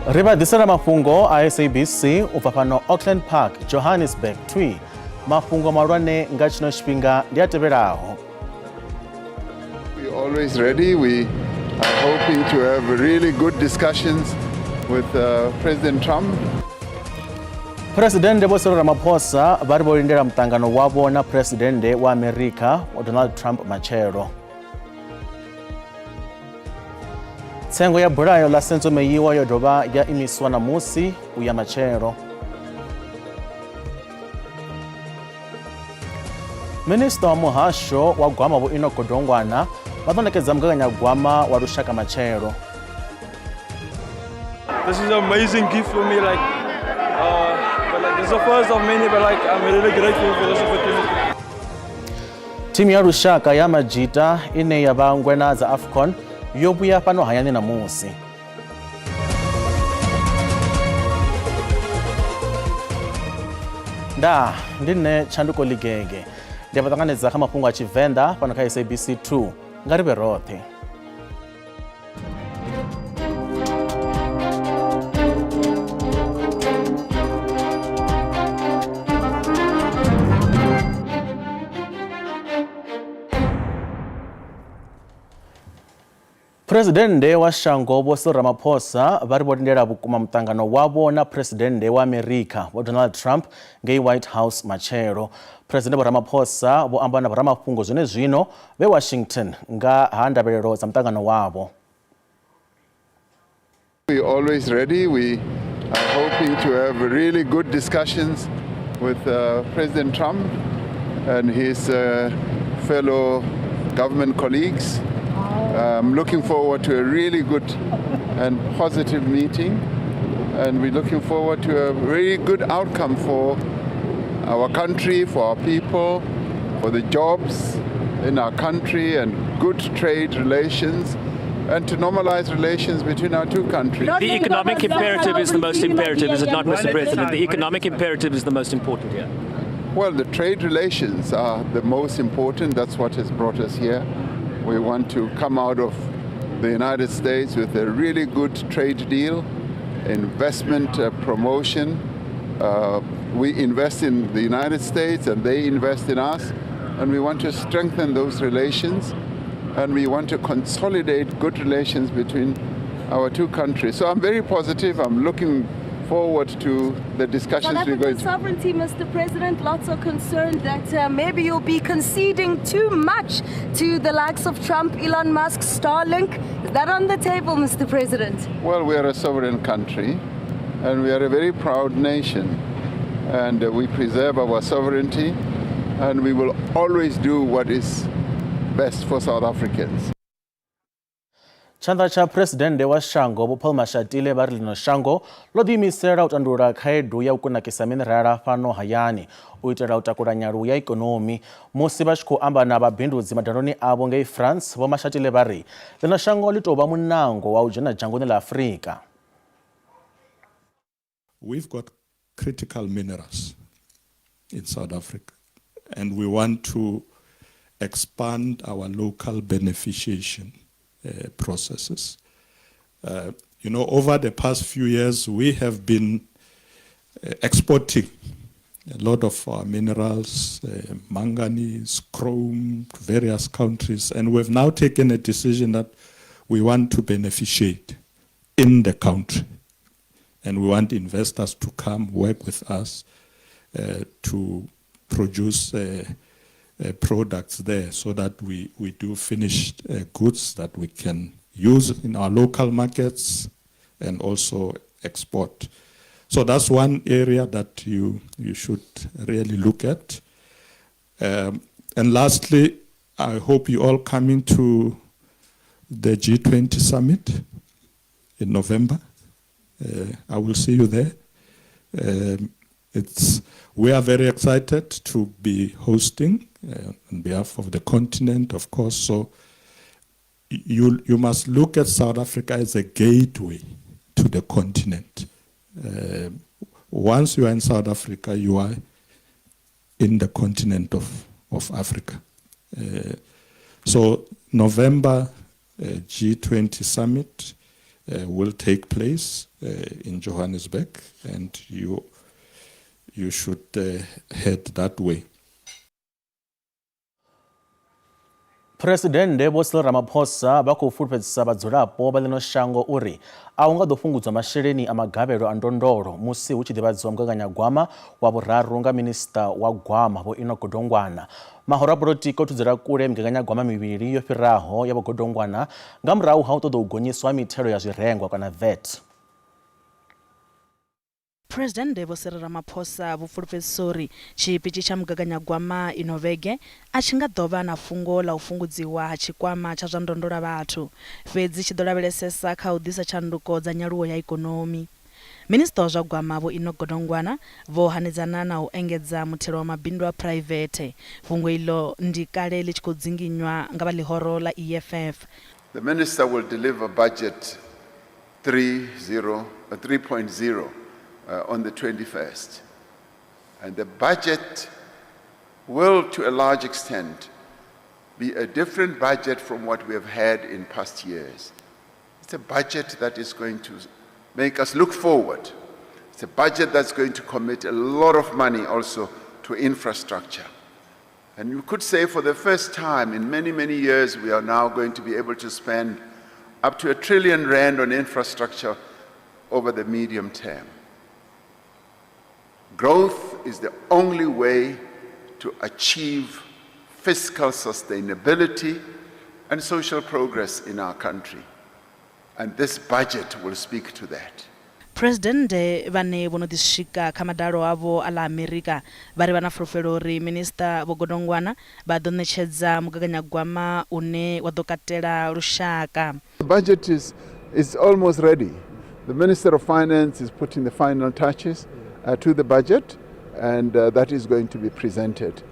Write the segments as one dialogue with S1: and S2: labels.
S1: Ri vha ḓisela mafhungo a SABC u bva fhano Auckland Park, Johannesburg twi. Mafhungo mahulwane nga tshino tshifhinga ndi a tevhelaho.
S2: We're always ready. We are hoping to have really good discussions with President Trump.
S1: Phuresidennde Vho Cyril Ramaphosa vha ri vho lindela muṱangano wavho na Phuresidennde wa Amerika Vho Donald Trump matshelo. Tsengo ya bulayo ḽa Senzo Meyiwa yo dovha ya imiswa ṋamusi u ya matshelo. Minisiṱa wa muhasho wa gwama Vho Enoch Godongwana vha ḓo ṋekedza mugaganyagwama wa lushaka matshelo.
S3: This is an amazing gift for me, like, but like, this is the first of many, but like, I'm really grateful for this opportunity.
S1: Thimu ya lushaka ya Majita ine ya vha ngwena dza AFCON yo vhuya fhano hayani ṋamusi. Ndaa, ndi nṋe Tshanduko Ligege. Ndi a vha ṱanganedza kha mafhungo a Tshivenḓa fhano kha SABC 2. Nga ri vhe roṱhe. Phuresidennde wa shango Vho Cyril Ramaphosa vha ri vho lindela vhukuma muṱangano wavho na Phuresidennde wa Amerika Vho Donald Trump ngei White House matshelo. Phuresidennde Vho Ramaphosa vho amba na vhoramafhungo zwenezwino vhe Washington nga ha ndavhelelo dza muṱangano wavho.
S2: We're always ready. We are hoping to have really good discussions with President Trump and his fellow government colleagues. I'm looking forward to a really good and positive meeting, and we're looking forward to a very good outcome for our country, for our people, for the jobs in our country, and good trade relations, and to normalize relations between our two countries.
S4: The economic imperative is the most imperative, is it not, Mr. President? The economic imperative is the most important here.
S2: Well, the trade relations are the most important. That's what has brought us here. We want to come out of the United States with a really good trade deal, investment promotion. We invest in the United States and they invest in us, and we want to strengthen those relations, and we want to consolidate good relations between our two countries. So I'm very positive. I'm looking forward to the discussions
S5: South
S2: we're going to.
S5: Sovereignty, Mr. President, lots are concerned that maybe you'll be conceding too much to the likes of Trump, Elon Musk, Starlink. Is that on the table, Mr. President?
S2: Well, we are a sovereign country, and we are a very proud nation, and we preserve our sovereignty, and we will always do what is best for South Africans.
S1: Tshanḓa tsha Phuresidennde wa shango Vho Paul Mashatile vha ri ḽino shango ḽo ḓiimisela u tandulula khaedu ya u kunakisa minerala fhano hayani u itela u takula nyaluwo ya ikonomi. Musi vha tshi khou amba na vhabindudzi madaloni avho ngei France, Vho Mashatile vha ri ḽino shango ḽi tou vha munango wa u dzhena dzhangoni ḽa Afrika.
S6: We've got critical minerals in South Africa, and we want to expand our local beneficiation processes. Over the past few years, we have been exporting a lot of our minerals, manganese, chrome, to various countries, and we've now taken a decision that we want to beneficiate in the country. And we want investors to come work with us to produce products there so that we do finished goods that we can use in our local markets and also export. So that's one area that you should really look at. And lastly, I hope you all coming to the G20 summit in November. I will see you there. We are very excited to be hosting on behalf of the continent, of course. So you must look at South Africa as a gateway to the continent. Once you are in South Africa, you are in the continent of Africa. So November G20 summit will take place. in Johannesburg, and you should head that way.
S1: Phresidennde Vho Cyril Ramaphosa vha khou fulufhedzisa vhadzulapo vha ḽino shango uri a hu nga ḓo fhungudzwa masheleni a magavhelo a ndondolo musi hu tshi ḓivhadzwa mugaganyagwama wa vhuraru nga minisiṱa wa gwama Vho Enoch Godongwana. Mahoro a polotiki o thudzela kule migaganyagwama mivhili yo fhiraho ya Vho Godongwana nga murahu ha u ṱoḓa u gonyiswa mithelo ya zwirengwa kana VAT.
S7: Phresidennde Vho Cyril Ramaphosa vho fulufhedzisa uri tshipitshi tsha mugaganyagwama ino vhege a tshi nga ḓo vha na fhungo ḽa u fhungudziwa ha tshikwama tsha zwa ndondolavhathu, fhedzi tshi ḓo lavhelesesa kha u ḓisa tshanduko dza nyaluwo ya ikonomi. Minisiṱa wa zwa Gwama Vho Enoch Godongwana vho hanedzana na u engedza muthelo wa mabindu a phuraivethe. Fhungo iḽo ndi kale ḽi tshi khou dzinginywa nga vha ḽihoro ḽa EFF.
S2: The minister will deliver budget 3.0 on the 21st. And the budget will, to a large extent, be a different budget from what we have had in past years. It's a budget that is going to make us look forward. It's a budget that's going to commit a lot of money also to infrastructure. And you could say for the first time in many, many years, we are now going to be able to spend up to R1 trillion on infrastructure over the medium term. Growth is the only way to achieve fiscal sustainability and social progress in our country. And this budget will speak to that.
S7: Phresidennde vhane vho no ḓi swika kha madalo avho a ḽa Amerika vha ri vha na fulufhelo uri Minisiṱa Vho Godongwana vha ḓo ṋetshedza mugaganyagwama une wa ḓo katela lushaka.
S2: The budget is almost ready. The Minister of Finance is putting the final touches to the budget, and that is going to be presented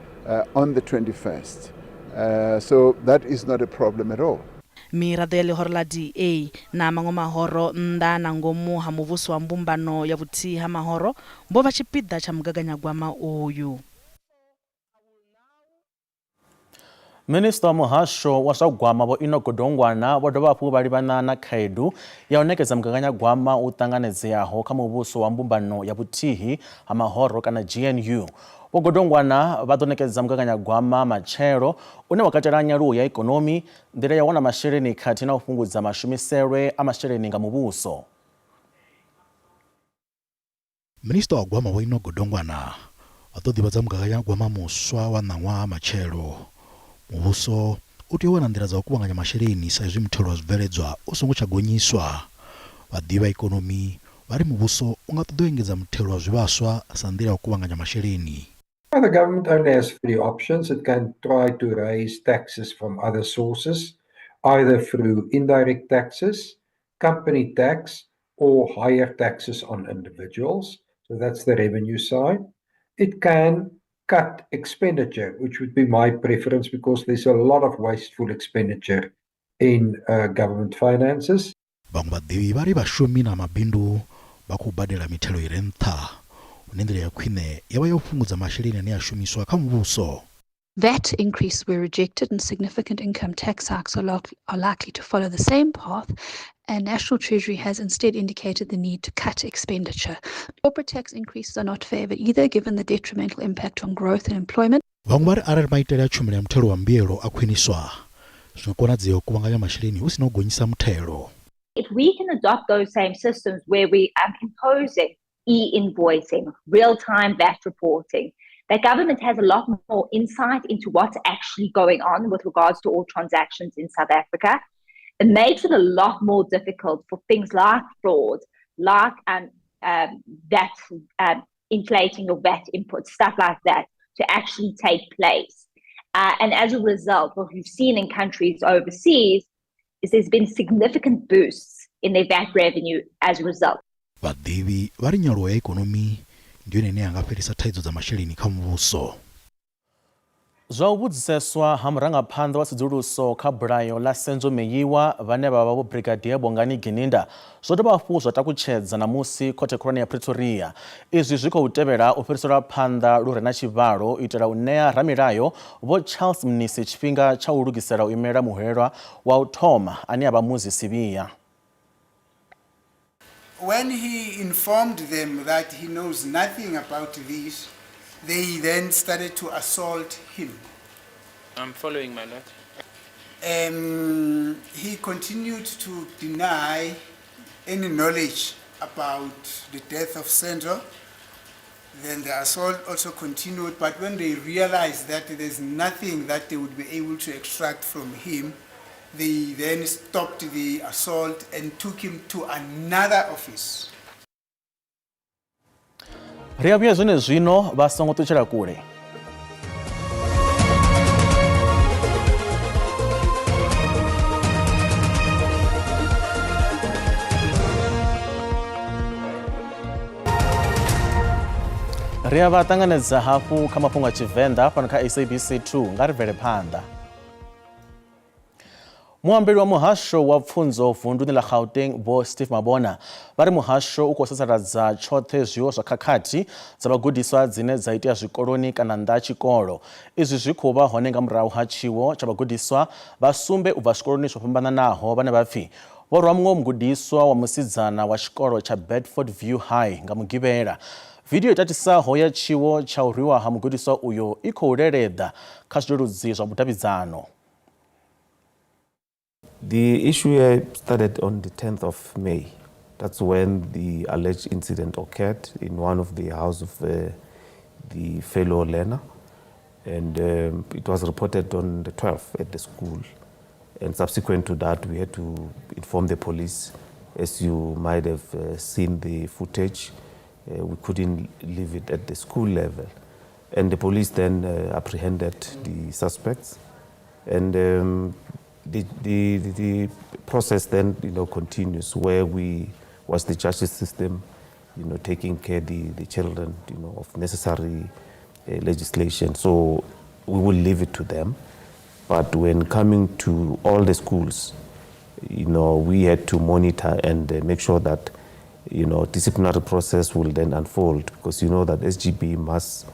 S2: on the 21st. So that is not a problem at all.
S7: Miraḓo ya ḽihoro ḽa DA na maṅwe mahoro nnḓa na ngomu ha muvhuso wa mbumbano ya vhuthihi ha mahoro vho vha tshipiḓa tsha mugaganyagwama uyu.
S1: Minisiṱa wa muhasho wa zwa gwama Vho Enoch Godongwana vho dovha hafhu vha livhana na khaedu ya u ṋekedza mugaganyagwama u ṱanganedzeaho kha muvhuso wa mbumbano ya vhuthihi ha mahoro kana GNU. Vho Godongwana vha ḓo ṋekedza mugaganyagwama matshelo une wa katela nyaluwo ya ikonomi, nḓila ya u wana masheleni khathihi na u fhungudza mashumiselwe a masheleni nga muvhuso.
S8: Minisiṱa wa gwama Vho Enoch Godongwana vha ḓo ḓivhadza mugaganyagwama muswa wa ṋaṅwaha matshelo. Muvhuso u tea u wana nḓila dza u kuvhanganya masheleni sa izwi muthelo wa zwibveledzwa u songo tsha gonyiswa. Vhaḓivhi vha ikonomi vha ri muvhuso u nga ṱoḓa u engedza muthelo wa zwivhaswa sa nḓila ya u kuvhanganya masheleni.
S9: The government only has three options. It can try to raise taxes from other sources, either through indirect taxes, company tax, or higher taxes on individuals. So that's the revenue side. It can cut expenditure, which would be my preference because there's a lot of wasteful expenditure in government finances.
S8: Vhaṅwe vhaḓivhi vha ri vhashumi na mabindu vha khou badela mithelo i re nṱha, hune nḓila ya khwine ya vha ya u fhungudza masheleni ane a shumiswa kha muvhuso.
S10: VAT increases were rejected and significant income tax hikes are likely to follow the same path, and National Treasury has instead indicated the need to cut expenditure. Corporate tax increases are not favoured either, given the detrimental impact on growth and employment.
S8: Vhaṅwe vha ri arali maitele a tshumelo ya muthelo wa mbuyelo a khwiniswa, zwi nga konadzea u kuvhanganya masheleni hu sina u gonyisa muthelo.
S11: If we can adopt those same systems where we are imposing e-invoicing, real-time VAT reporting, that government has a lot more insight into what's actually going on with regards to all transactions in South Africa. It makes it a lot more difficult for things like fraud, like that inflating your VAT input, stuff like that, to actually take place. And as a result, what we've seen in countries overseas is there's been significant boosts in their VAT revenue as a result.
S8: Vhaḓivhi vha ri nyaluwo ya ikonomi ndi yone ine ya nga fhelisa thaidzo dza masheleni kha muvhuso.
S1: Zwa u vhudziseswa ha murangaphanḓa wa tsedzuluso kha bulayo ḽa Senzo Meyiwa vhane vha vha vho Brigadier Bongani Gininda zwo dovha hafhu zwa takutshedza ṋamusi khothe khulwane ya Pretoria. Izwi zwi khou tevhela u fhiriselwa phanḓa lu re na tshivhalo u itela u ṋea ramilayo Vho Charles Mnisi tshifhinga tsha u lugisela u imela muhwelelwa wa u thoma ane a vha Muzi Sibiya.
S12: When he informed them that he knows nothing about this, they then started to assault him.
S13: I'm following, my lord.
S12: He continued to deny any knowledge about the death of Senzo. Then the assault also continued, but when they realized that there's nothing that they would be able to extract from him, they then stopped the assault and took him to another office.
S1: Ri a vhuya zwenezwino vha songo ṱutshela kule. Ri a vha ṱanganedza hafhu kha mafhungo a Tshivenḓa fhano kha SABC 2 nga ri bvele phanḓa. Muambeli wa muhasho wa pfunzo vunduni ḽa Gauteng Vho Steve Mabona vha ri muhasho u khou sasaladza tshoṱhe zwiwo zwa khakhathi dza vhagudiswa dzine dza itea zwikoloni kana nnḓa ha tshikolo. Izwi zwi khou vha hone nga murahu ha tshiwo tsha vhagudiswa vha sumbe u bva zwikoloni zwo fhambananaho vhane vha pfi vho rwa muṅwe mugudiswa wa musidzana wa tshikolo tsha Bedford View High nga Mugivhela. Vidio i tatisaho ya tshiwo tsha u rwiwa ha mugudiswa uyo i khou leleḓa kha zwileludzi zwa vhudavhidzano.
S14: The issue started on the 10th of May. That's when the alleged incident occurred in one of the house of the fellow learner. And it was reported on the 12th at the school. And subsequent to that, we had to inform the police. As you might have seen the footage, we couldn't leave it at the school level. And the police then apprehended the suspects. And the process then continues, where we was the justice system, taking care the children, of necessary legislation. So we will leave it to them. But when coming to all the schools, we had to monitor and make sure that, disciplinary process will then unfold, because you know that SGB must,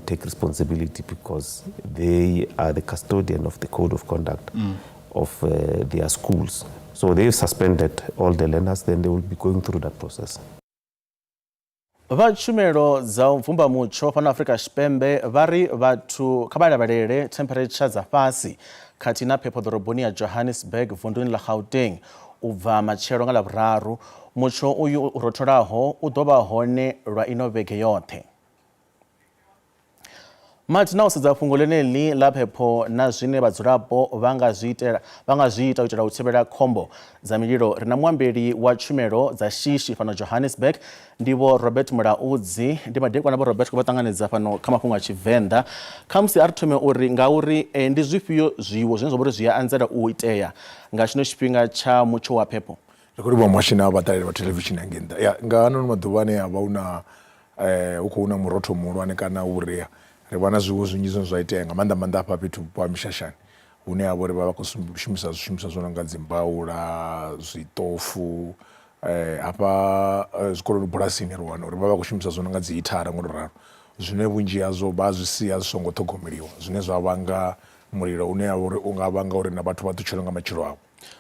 S14: take responsibility, because they are the custodian of the code of conduct of their schools. So they've suspended all the learners, then they will be going through that process.
S1: Vha tshumelo dza u bvumba mutsho fhano Afrika Tshipembe vha ri vhathu kha vha lavhelele temperature dza fhasi khathihi na phepho ḓoroboni ya Johannesburg vunduni ḽa Gauteng u bva matshelo nga Ḽavhuraru. Mutsho uyu u rotholaho u ḓo vha hone lwa ino vhege yoṱhe. Mathina u sedza fhungo ḽeneḽi ḽa phepho na zwine vhadzulapo vha nga zwi itela vha nga zwi ita u itela u thivhela khombo dza mililo, ri na muambeli wa tshumelo dza shishi fhano Johannesburg, ndi Vho Robert Mulaudzi. Ndi madekwana Vho Robert, khou vha ṱanganedza fhano kha mafhungo a Tshivenḓa. Khamusi a ri thome uri ngauri ndi zwifhio zwiwo zwine zwa vha uri zwi a anzela u itea nga tshino tshifhinga tsha mutsho wa phepho?
S15: Ri khou livhuwa muhasho na vhaṱaleli vha thelevishini ya ngei nnḓa. Ya, nga ano maḓuvha ane a vha hu na hu khou na murotho muhulwane kana vhuria, ri vha na zwiwo zwinzhi zwine zwa itea nga maanḓa maanḓa hafha fhethu vhupo ha mishashani, hune ha vha uri vha vha khou shumisa zwishumiswa zwo no nga dzi mbaula, zwiṱofu. Hafha zwikoloni bulasini ri wana uri vha vha khou shumisa zwo no nga dzi hithara ngo to ralo, zwine vhunzhi hazwo vha zwi sia zwi songo ṱhogomeliwa, zwine zwa vhanga mulilo une ha vha uri u nga vhanga uri na vhathu vha ṱutshelwe nga matshilo avho.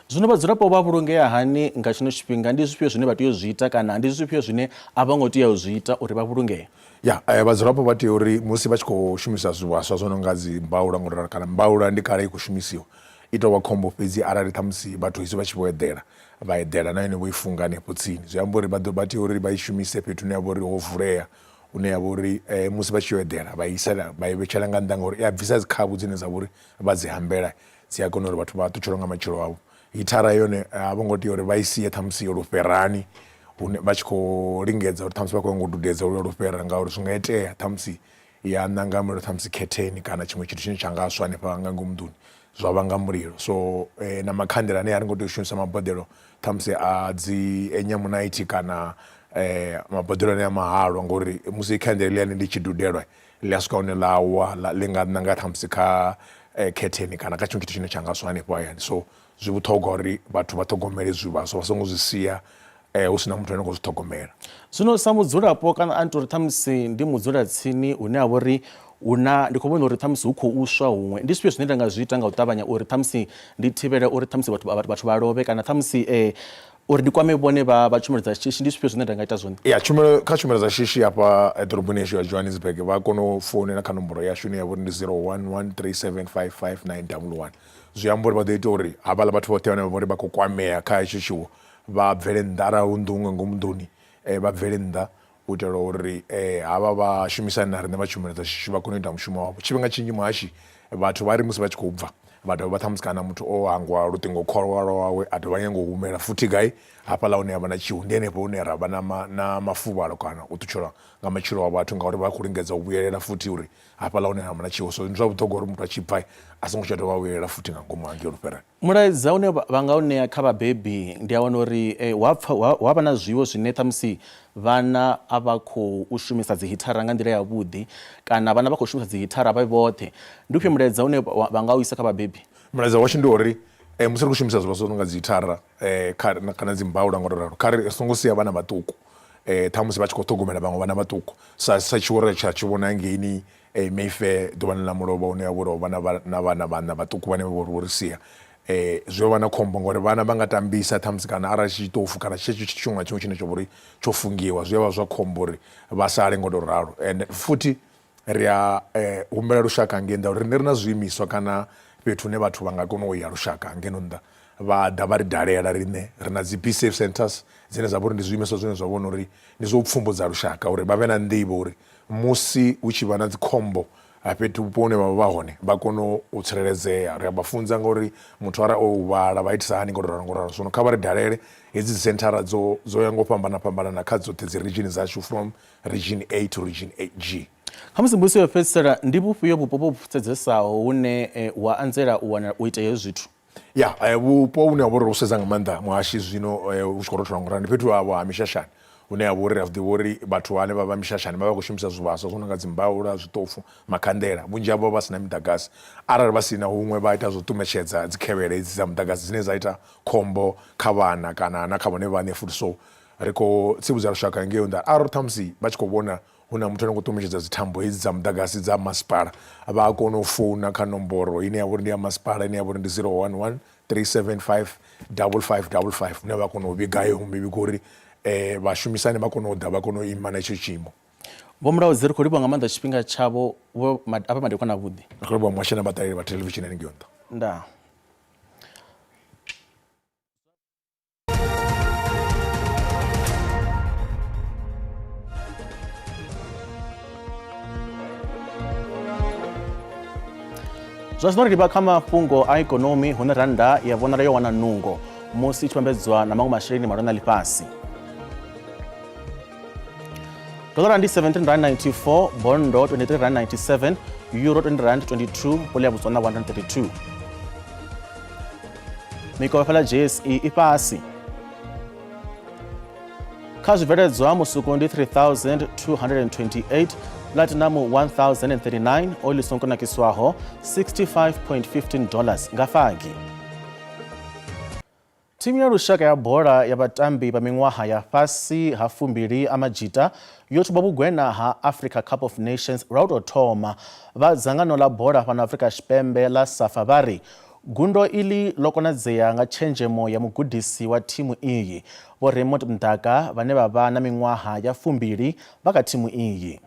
S1: Zwino vhadzulapo vha vhulungea hani nga tshino tshifhinga? Ndi zwifhio zwine vha tea u zwi ita kana ndi zwifhio zwine a vho ngo tea u zwi ita uri vha vhulungee?
S15: Ya, vhadzulapo vha tea uri musi vha tshi khou shumisa zwivhaswa zwo no nga dzi mbaula ngo ralo, kana mbaula ndi kale i khou shumisiwa, i tou vha khombo fhedzi arali ṱhamusi vhathu hezwi vha tshi vho eḓela, vha eḓela na yone vho i funga hanefho tsini. Zwi amba uri vha ḓo vha tea uri vha i shumise fhethu hune ha vha uri ho vulea, hune ha vha uri musi vha tshi yo eḓela vha i isela vha i vhetshela nga nnḓa ngauri i a bvisa dzi khavhu dzine dza vha uri vha dzi hambela, dzi a kona uri vhathu vha ṱutshelwe nga matshilo avho. Hithara yone a vho ngo tea uri vha i sie ṱhamusi lufherani hune vha tshi khou lingedza uri ṱhamusi vha khou nyanga u dudedza holuya lufhera, ngauri zwi nga itea ṱhamusi ya ṋanga mulilo ṱhamusi khetheni kana tshiṅwe tshithu tshine tsha nga swa hanefha nga ngomu nḓuni zwa vhanga mulilo. So na makhanḓela ane a ri ngo tea u shumisa maboḓelo ṱhamusi a dzi nyamunaithi kana maboḓelo anea mahalwa, ngori musi khanḓela ḽiani ḽi tshi dudelwa ḽi a swika hune ḽa wa ḽi nga ṋanga ṱhamusi kha khetheni kana kha tshiṅwe tshithu tshine tsha nga swa hanefho hayani. So zwi vhuṱhogwa uri vhathu vha ṱhogomele zwivhaswa, vha songo zwi sia hu si na muthu ane a khou zwi ṱhogomela.
S1: Zwino sa mudzulapo kana a uri ṱhamusi ndi mudzulatsini hune ha vha uri hu na ndi khou vhona uri ṱhamusi hu khou swa huṅwe, ndi zwifhio zwine nda nga zwi ita nga u ṱavhanya uri ṱhamusi ndi thivhele uri ṱhamusi vhathu vhathu vha lovhe kana ṱhamusi Uri ndi kwame vhone vha vha tshumelo dza shishi, ndi zwifhio zwine nda nga ita zwone?
S15: Ya tshumelo kha tshumelo dza shishi hafha ḓoroboni yashu ya Johannesburg vha kona u founela kha nomboro yashu ine ya vha uri ndi 0113755911. Zwi amba uri vha ḓo ita uri havhaḽa vhathu vhoṱhe vhane vha vha uri vha khou kwamea kha hetsho tshiwo vha bvele nnḓa, arali hu nnḓu nga ngomu nḓuni vha bvele nnḓa u itela uri havha vhashumisani na riṋe vha tshumelo dza shishi vha kone u ita mushumo wavho. Tshifhinga tshinzhi muhashi vhathu vha ri musi vha tshi khou bva vha dovha ṱhamusi kana muthu o hangwa luṱingo kholwa lwawe a dovha nyango humela futhi gai hafhaḽa hune ha vha na tshiwo. Ndi henefho hune ra vha na mafuvhalo kana u ṱutshelwa nga matshilo a vhathu ngauri vha khou lingedza u vhuyelela futhi uri hafhaḽa hune ha vha na tshiwo. So ndi zwa vhuṱhogwa uri muthu a tshi bva a songo tsha dovha a vhuyelela futhi nga ngomu hangei lufherani.
S1: Mulaedza une vha nga u ṋea kha vhabebi ndi a wana uri hu a pfa hu a vha na zwiwo zwine ṱhamusi vhana a vha khou shumisa dzi hithara nga nḓila yavhuḓi kana vhana vha khou shumisa dzi hithara vhe vhoṱhe. Ndi ufhio mulaedza une vha nga u isa kha vhabebi?
S15: Mulaedza washu ndi wa uri musi ri khou shumisa zwivhaswa zwi no nga dzi hithara kana dzi mbaula nga u tou ralo, kha ri songo sia vhana vhaṱuku ṱhamusi vha tshi khou ṱhogomela vhaṅwe vhana vhaṱuku sa sa tshiwo re tsha tshi vhona hangeini Mayfair ḓuvhani ḽa mulovha hune ha vha uri ho vha na vhana vhaṋa vhaṱuku vhane vha vho ri sia. Zwi vha na khombo ngori vhana vha nga tambisa ṱhamusi kana arali tshi tshiṱofu kana tshetsho tshithu tshiṅwe na tshiṅwe tshine tsha vha uri tsho fungiwa zwi a vha zwa khombo uri vha sale ngo tou ralo. Ende futhi ri a humbela lushaka ngei nnḓa uri riṋe ri na zwiimiswa kana fhethu hune vhathu vha nga kona u ya lushaka ngeno nnḓa vha ḓa vha ri dalela riṋe. Ri na dzi be safe centres dzine dza vha uri ndi zwiimiswa zwine zwa vhona uri ndi zwa u pfumbudza lushaka uri vha vhe na nḓivho uri musi hu tshi vha na dzikhombo fhethu vhupo hune vha vha vha hone vha kone u tsireledzea. Ri a vha funza ngauri muthu arali o huvhala vha itisa hani ngo to ralo ngo ralo. Zwino kha vha ri dalele hedzi dzi senthara dzo dzo ya nga u fhambana fhambanana kha dzoṱhe dzi region dzashu from region A to region G.
S1: Khamusi mbudziso yo fhedzisela, ndi vhufhio vhupo vho sedzesaho hune wa anzela u wanala u ita hezwi zwithu?
S15: Ya vhupo vhune ha vha uri ro sedza nga maanḓa muhashi zwino hu tshi khou rothola ngoralo ndi fhethu havho ha mishashani hune ha vha uri ri a zwi ḓivha uri vhathu vhane vha vha mishashani vha vha khou shumisa zwivhaswa zwo no nga dzi mbaula, zwiṱofu, makhanḓela. Vhunzhi havho vha vha si na miḓagasi, arali vha si na huṅwe vha ita zwo ṱumetshedza dzi khevhele hedzi dza muḓagasi dzine dza ita khombo kha vhana kana na kha vhone vhaṋe futhi. So ri khou tsivhudza lushaka ngei nnḓa arali ṱhamusi vha tshi khou vhona hu na muthu ane khou ṱumetshedza dzithambo hedzi dza muḓagasi dza masipala vha a kona u founa kha nomboro ine ya vha uri ndi ya masipala ine ya vha uri ndi 011 375 5555 hune vha kona u vhiga heyo mivhigo uri um vhashumisani vha kone u ḓa vha kone u ima na itsho tshiimo.
S1: Vho Mulaudzi, ri khou livhuwa nga maanḓa tshifhinga tshavho vho afha madekwana avhuḓi.
S15: Ri khou livhuwa muhasho na vhaṱaleli vha thelevishini haningei nnḓa.
S1: Ndaa. Zwa zwino ri livha kha mafhungo a ikonomi hune rannda ya vhonala yo wana nungo musi i tshi vhambedzwa na maṅwe masheleni malwana a ḽifhasi. Dolara ndi 17.94, bondo 23.97, euro 20.22, pula ya Botswana 132. Mikovhe fhaḽa JSE i fhasi. Kha zwibveledzwa musuku ndi 3228, platinum 1039, oil i songo kunakiswaho 65.15 dollars nga fagi. Thimu ya lushaka ya bola ya vhatambi vha miṅwaha ya fhasi ha fumbili a Majita yo thuba vhugwena ha Africa Cup of Nations lwa u tou thoma. Vha dzangano ḽa bola fhano Afrika Tshipembe ḽa SAFA vha ri gundo iḽi ḽo konadzea nga tshenzhemo ya mugudisi wa thimu iyi, Vho Raymond Mdaka vhane vha vha na miṅwaha ya fumbili vha kha thimu iyi.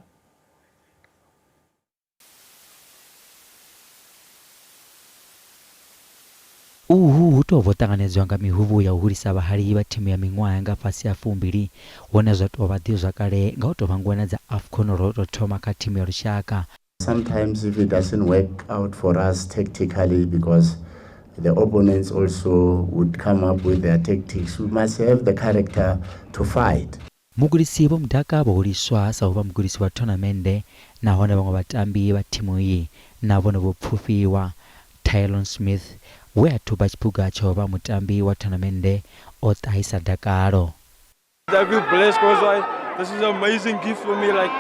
S16: Uhu hu tou vha u ṱanganedzwa nga mihuvhu ya u hulisa vhahali vha thimu ya miṅwaha ya nga fhasi ha fumbili, hune zwa tou vha ḓivhazwakale nga u tou vha ngwena dza AFCON lwo tou thoma kha thimu ya lushaka.
S17: Sometimes if it doesn't work out for us tactically because the opponents also would come up with their tactics, we must have the character to fight.
S16: Mugudisi Vho Mdaka vho huliswa sa uvha mugudisi wa thonamennde nahone vhaṅwe vhatambi vha thimu iyi na vhone vho pfufhiwa. Tylon Smith, we a thuba tshiphuga tsha uvha mutambi wa thonamennde, o ṱahisa dakalo.
S3: I feel blessed because I, this is an amazing gift for me. Like,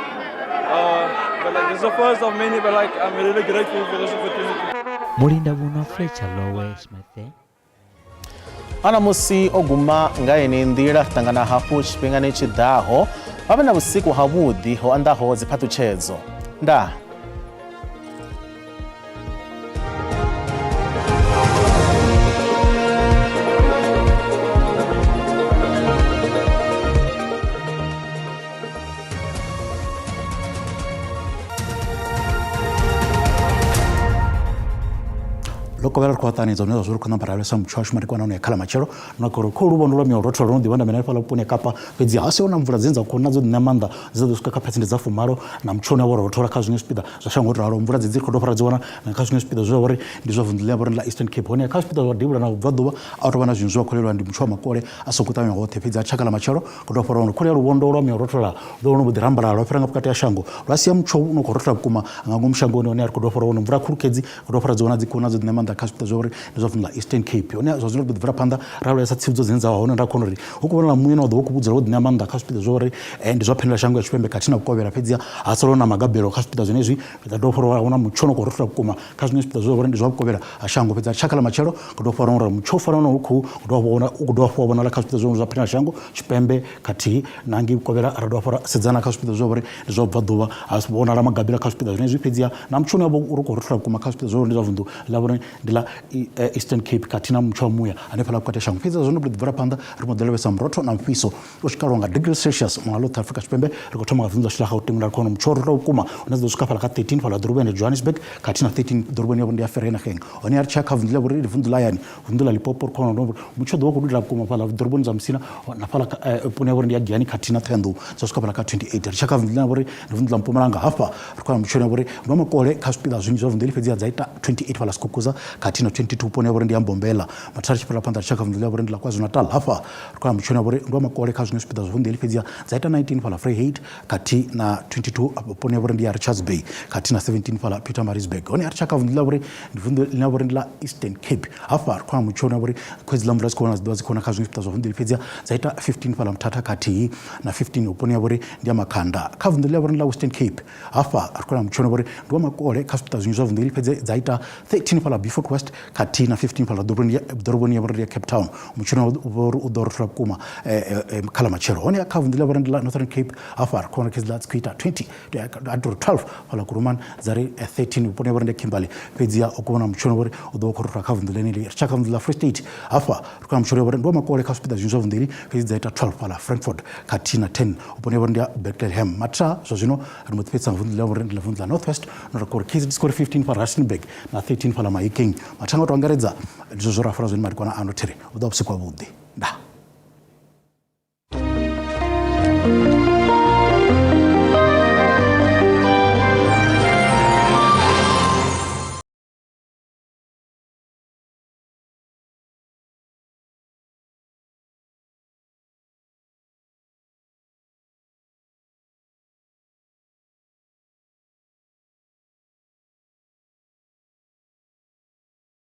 S3: but like this is the first of many, but like I'm really grateful for this opportunity.
S16: Mulindavhuno Fletcher Lowe Smith.
S1: Ana musi o guma nga yeneyi nḓila, ri ṱangana hafhu tshifhingani tshi ḓaho. Vha vhe na vhusiku havhuḓi ho anḓaho dziphaṱhutshedzo. Ndaa.
S8: Ḽo kovhela ri khou ṱanganedza hune zwa zwo ri khou namba ra lavhelesa mutsho washu madekwana ano ya kha ḽa matshelo na khori kho luvhondo lwa miwa rothola lwo no ḓivha ndamela hanefhaḽa vhuponi ha Kapa, fhedzi ha siho na mvula dzine dza khou na dzo ṋea maanḓa dzi ḓo swika kha phesenthe dza 80 na mutsho une wa rothola kha zwiṅwe zwipiḓa zwa shango ralo. Mvula dzedzi ri khou dovha ra dzi wana na kha zwiṅwe zwipiḓa zwe zwa uri ndi zwa vunḓu ḽine vha uri ndi ḽa Eastern Cape, hone kha zwipiḓa zwa devhula na vhubvaḓuvha a hu tou vha na zwiṅwe zwe wa khou lelwa ndi mutsho wa makole a songo ṱavhanya hoṱhe. Fhedzi ha tshaka ḽa matshelo khou dovha fara uri khole ya luvhondo lwa miwa rothola ḓo lwo mbo ḓi rambalala lwa fhira nga vhukati ha shango lwa sia mutsho u no khou rothola vhukuma nga ngomu shangoni, hone ri khou dovha fara uri mvula khulukhedzi ri dovha ra dzi wana dzi khou na dzo ḓi maanḓa kha zwipiḓa zwa uri ndi zwa vunḓu ḽa Eastern Cape. Hone zwa zwino ri ḓo ḓi bvela phanḓa ra lavhelesa tsivhudzo dzine dza vha hone ra kona uri hu khou vhonala muya une wa ḓo vha u khou vhudzula wo ḓi ṋea maanḓa kha zwipiḓa zwa uri ndi zwa phendelashango ya tshipembe khathihi na vhukovhela, fhedziha ha sala hu na magabelo kha zwipiḓa zwenezwi. Ri ḓo dovha ra wana mutsho no khou rothola vhukuma kha zwiṅwe zwipiḓa zwa uri ndi zwa vhukovhela ha shango, fhedzi tshaka ḽa matshelo ri dovha fara uri mutsho u fana na u khou dovha u khou dovha hafhu wa vhonala kha zwipiḓa zwa phendelashango tshipembe khathihi na ngei vhukovhela. Ra dovha hafhu ra sedzana kha zwipiḓa zwa uri ndi zwa vhubvaḓuvha ha vhonala magabelo kha zwipiḓa zwenezwi, fhedziha na mutsho une wa vha uri khou rothola vhukuma kha zwipiḓa zwa uri ndi zwa vunḓu ḽa vhone ndi ḽa Eastern Cape khathihi na mutsho wa muya hanefhaḽa vhukati ha shango. Fhedzi zwo no ḓi bvela phanḓa ri mbo ḓi lavhelesa murotho na mufhiso u swika lwa nga degree Celsius muṅwe ḽo Afrika Tshipembe. Ri khou thoma nga vunḓu ḽashu ḽa Gauteng hune ra khou wana mutsho wo rothola vhukuma hune dzi ḓo swika fhaḽa kha 13 fhaḽa ḓoroboni ya Johannesburg khathihi na 13 ḓoroboni ya ndi ya Vereeniging. Hone ri tshi ya kha vunḓu ḽa vhori vunḓu ḽa hayani vunḓu ḽa Limpopo ri khou wana uri mutsho ḓo vha khou dudela vhukuma fhaḽa ḓoroboni dza Musina na fhaḽa vhuponi ha vhori ndi ya Giyani khathihi na Ṱhohoyanḓou dza swika fhaḽa kha 28. Ri tshi ya kha vunḓu ḽa vhori ndi vunḓu ḽa Mpumalanga hafha ri khou wana mutsho une vhori ndi wa makole kha zwipiḓa zwinzhi zwa vunḓu heḽi, fhedziha dza ita 28 fhaḽa Skukuza khathihi na 22 vhuponi ha vhori ndi ya Mbombela. Mathada ri tshi fhirela phanḓa ri tshi ya kha vunḓu ḽa vhori ndi ḽa KwaZulu-Natal hafha ri khou wana mutsho une vhori ndi wa makole kha zwiṅwe zwipiḓa zwa vunḓu heḽi, fhedziha dza ita 19 fhaḽa Vryheid khathihi na 22 vhuponi ha vhori ndi ya Richards Bay khathihi na 17 fhaḽa Pietermaritzburg. Hone a ri tshi ya kha vunḓu ḽa vhori ndi vunḓu ḽine vhori ndi ḽa Eastern Cape hafha ri khou wana mutsho une vhori khwedzi ḽa mvula dzi khou vhona dzi ḓovha dzi khou na kha zwiṅwe zwipiḓa zwa vunḓu heḽi, fhedziha dza ita 15 fhaḽa Mthatha khathihi na 15 vhuponi ha vhori ndi ya Makhanda. Kha vunḓu ḽa vhori ndi ḽa Western Cape hafha ri khou wana mutsho une vhori ndi wa makole kha zwipiḓa zwinzhi zwa vunḓu heḽi, fhedzi dza ita 13 fhaḽa Beaufort West khathihi na 15 fhaḽa ḓoroboni ya vhori ndi ya Cape Town. Mutsho une vhori u ḓo rothola vhukuma kha ḽa matshelo. Hone kha vunḓu ḽa vhori ndi ḽa Northern Cape hafha ri khou wana khedzi dzi khou ita 20 a tou 12 fhaḽa Kuruman dza ri 13 vhuponi ha vhori ndi ya Kimberley, fhedziha u khou vhona mutsho une vhori u ḓo vha khou rothola kha vunḓu ḽeneḽi. Ri tshi ya kha vunḓu ḽa Free State hafha ri khou wana mutsho une vhori ndi wa makole kha zwipiḓa zwinzhi zwa vunḓu heḽi, fhedzi dza ita 12 fhaḽa Frankfort khathihi na 10 vhuponi ha vhori ndi ya Bethlehem. Mathada zwa zwino ri mbo ḓi fhedzisa nga vunḓu ḽa vhori ndi ḽa vunḓu ḽa North West no ri khou ri khedzi dzi khou ri 15 fhaḽa Rustenburg na 13 fhaḽa Mahikeng. Mathanga u tou angaredza ndi zwo ra fara zwone madekwana ano thiri u ḓo vha vhusiku havhuḓi. Ndaa.